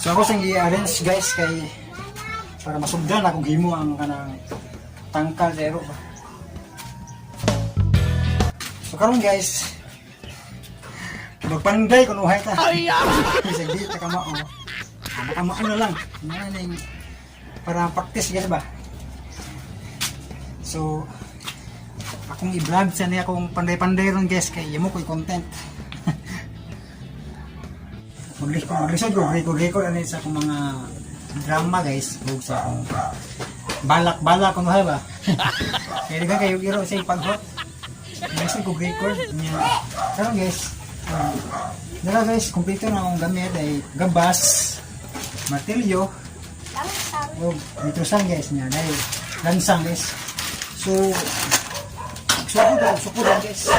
So ako sang i-arrange, guys, kay para masugdan akong himo ang kanang tangkal sa iro ba. So karon, guys, magpanday kun uhay ta. Ay. Bisag di ta kamao. Ah, makamao na lang. Nga ning para practice, guys, ba. So akong i-vlog sa niya akong panday-panday ron, guys, kay yamo ko'y content. Maglisod ko, record record ano sa akong mga drama, guys, ug sa akong balak-balak kung ba. Kaya di kayo iro sa ipaghot. Maglisod ko record niya. Karon, guys, dara, guys, kompleto na akong gamit ay gabas, martilyo, ug mitrusan, guys, niya dahil lansang, guys. So, sukod ako, sukod, guys.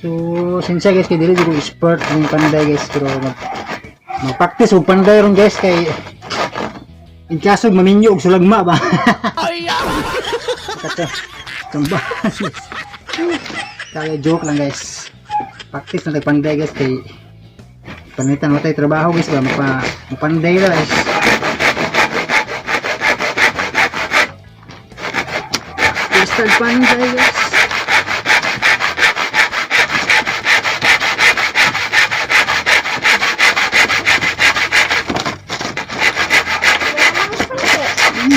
So, sinsya, guys, kay dili ko expert ng panday, guys, pero mag-practice og panday ron, guys, kay in kaso maminyo og sulagma ba. Ay. Kata tamba. Kaya joke lang, guys. Practice na tag panday, guys, kay panitan mo tayo trabaho, guys, ba mapanday ra, guys. Practice tag panday, guys.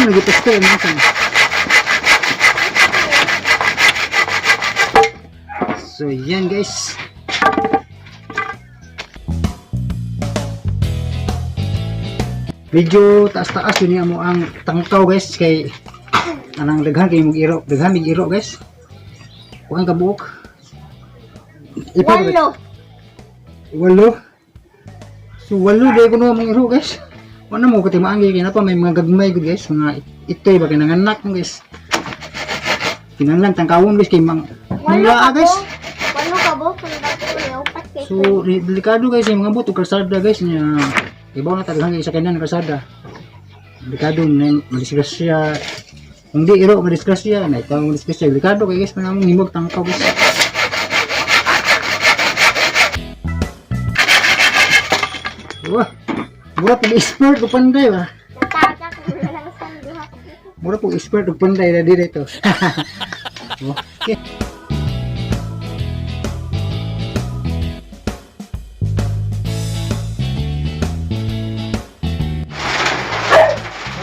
Lagi peste mga So, yan, guys. Medyo taas-taas yun niya mo ang tangkaw, guys, kay anang daghan kay mong iro, daghan mig iro, guys. Kuan ka buok. Walo. Walo. So walo dahil kuno mong iro, guys. Wala mo katimaan kay na pa may mga gagmay gud, guys, mga itoy ba kay nanganak mo, guys. Kinahanglan tangkawon, guys, kay mang Walo mga ka guys. bo. Walo ka bo. Kung dati ko upat kay So delikado, guys, yung mga buto kalsada, guys, niya. Ibaw na taghan kay sa kanan kalsada. Delikado na madisgrasya. Kung di iro madisgrasya, na ikaw madisgrasya, delikado kay, guys, manamong himog tangkaw, guys. Wah, mura po expert og panday ba? Nataka ko na lang sa duha. Mura po expert og panday na dito. Okay.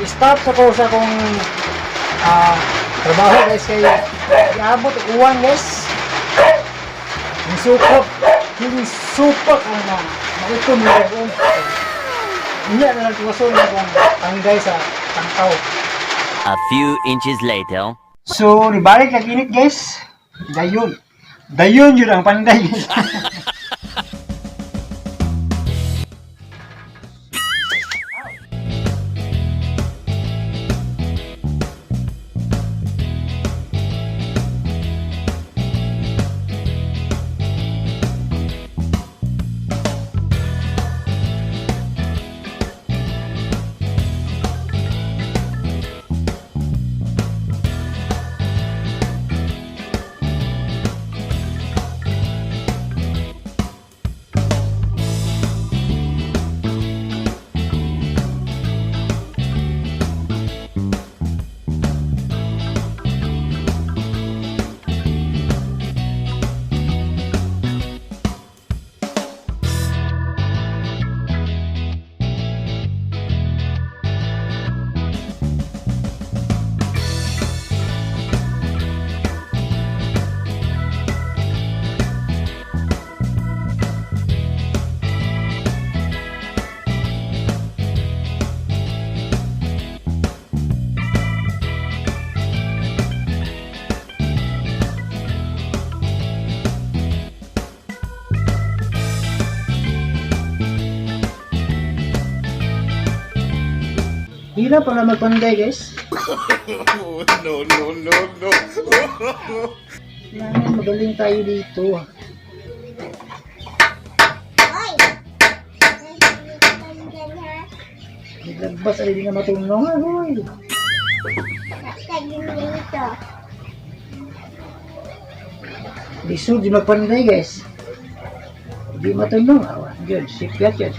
Stop sa ko sa akong trabaho, guys, kay iabot og uwan, guys. Ang sukop, yung supak ang na maitom mo rin. Unya na lang tuwason na akong tangday sa tangkaw. A few inches later. So, nibalik lang init, guys. Dayon. Dayon yun ang panday, guys. Hirap pala magpanday, guys. No, no, no, no. Kailangan magaling tayo dito. Oy! Dyan, ha? Naglagpas ay di na matulungan. Hoy. Tagin dito. Lisod di magpanday, guys. Di matulong. Awa, yun, sipyat yun.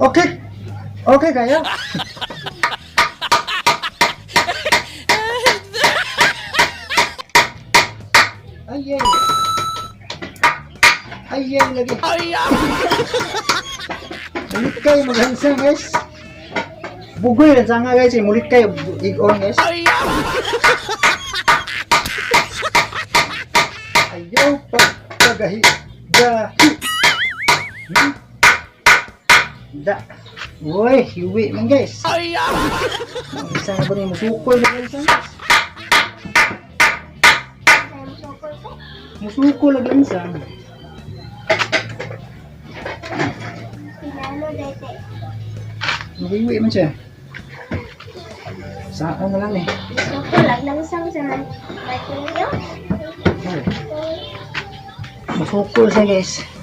Okay. Okay kaya? Ay, ay. Ay, ay, lagi. Ay, Mulit kayo maghansang, guys. Bugoy lang sanga, guys. Eh. Mulit kayo. Ig-on, guys. Ayaw pagkagahi. Gahi. Da. Uy, hiwi man, guys. Ang isang ba ni musukol na guys. Guys. Musukol lagi isang. Pinano dito. Mahiwi man siya. Saan na lang eh. Gusto ko lang ng sang sa Martilyo. Oh. Musukol siya, guys.